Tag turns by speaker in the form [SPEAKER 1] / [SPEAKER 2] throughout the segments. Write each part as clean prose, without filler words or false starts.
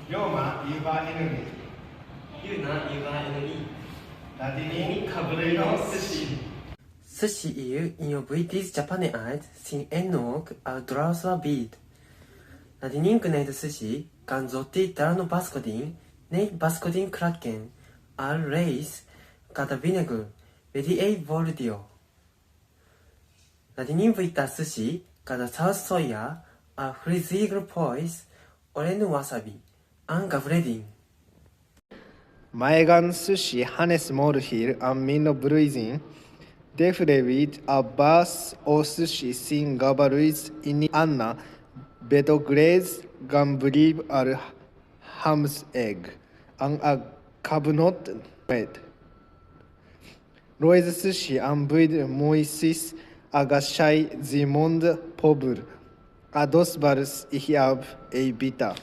[SPEAKER 1] Ryoma Yuba Enemy.
[SPEAKER 2] Yuna Yuba Enemy.
[SPEAKER 1] Nadini Kaburino Sushi.
[SPEAKER 2] Sushi iu in British Japanese sin ennog a drausa bid. Nadinin gneid sushi gan zoti darno baskodin, neu baskodin cracken, al reis gyda vinegr, wedi ei foldio. Nadinin fwyta sushi gyda saws soia a ffrisigl poeth o'r enw wasabi, anghyffredin.
[SPEAKER 1] Mae gan sushi hanes mor hir â min o blwyddyn. Dechreuwyd y fath o sushi sy'n gyfarwydd i ni yn y beddgellt ganrif ar bymtheg yn y cyfnod Edo. Roedd sushi yn fwyd moethus a gallai ddim ond pobl a dosbarth uchaf ei bwyta.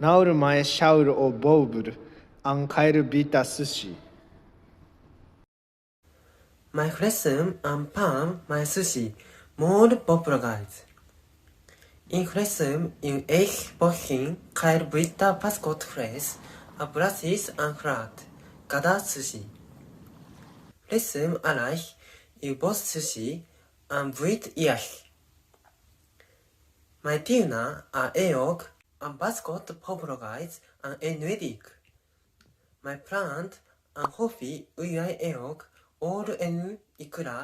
[SPEAKER 1] Nawr mae llawer o bobl yn cael bwyta sushi.
[SPEAKER 2] Mae rheswm am pam mae sushi mor boblogaidd. Un rheswm yw eich bod chi'n cael bwyta pysgod ffres a blasus yn rhad gyda sushi. Rheswm arall yw bod sushi yn fwyd iach. Mae tiwna a eog yn bysgod poblogaidd yn enwedig. Mae plant yn hoffi wyau eog o'r enw ikura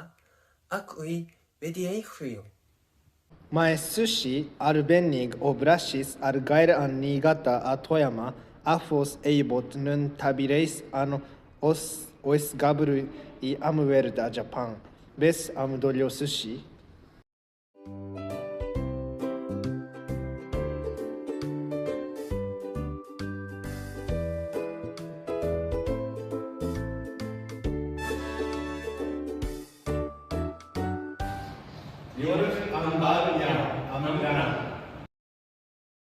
[SPEAKER 2] ac wy wedi eu ffrio.
[SPEAKER 1] Mae sushi arbennig o blasus ar gael yn Niigata a Toyama achos eu bod nhw'n tyfu reis yn oes gabl i ymweld â Japan. Beth am drio sushi? Diolch yn fawr iawn am y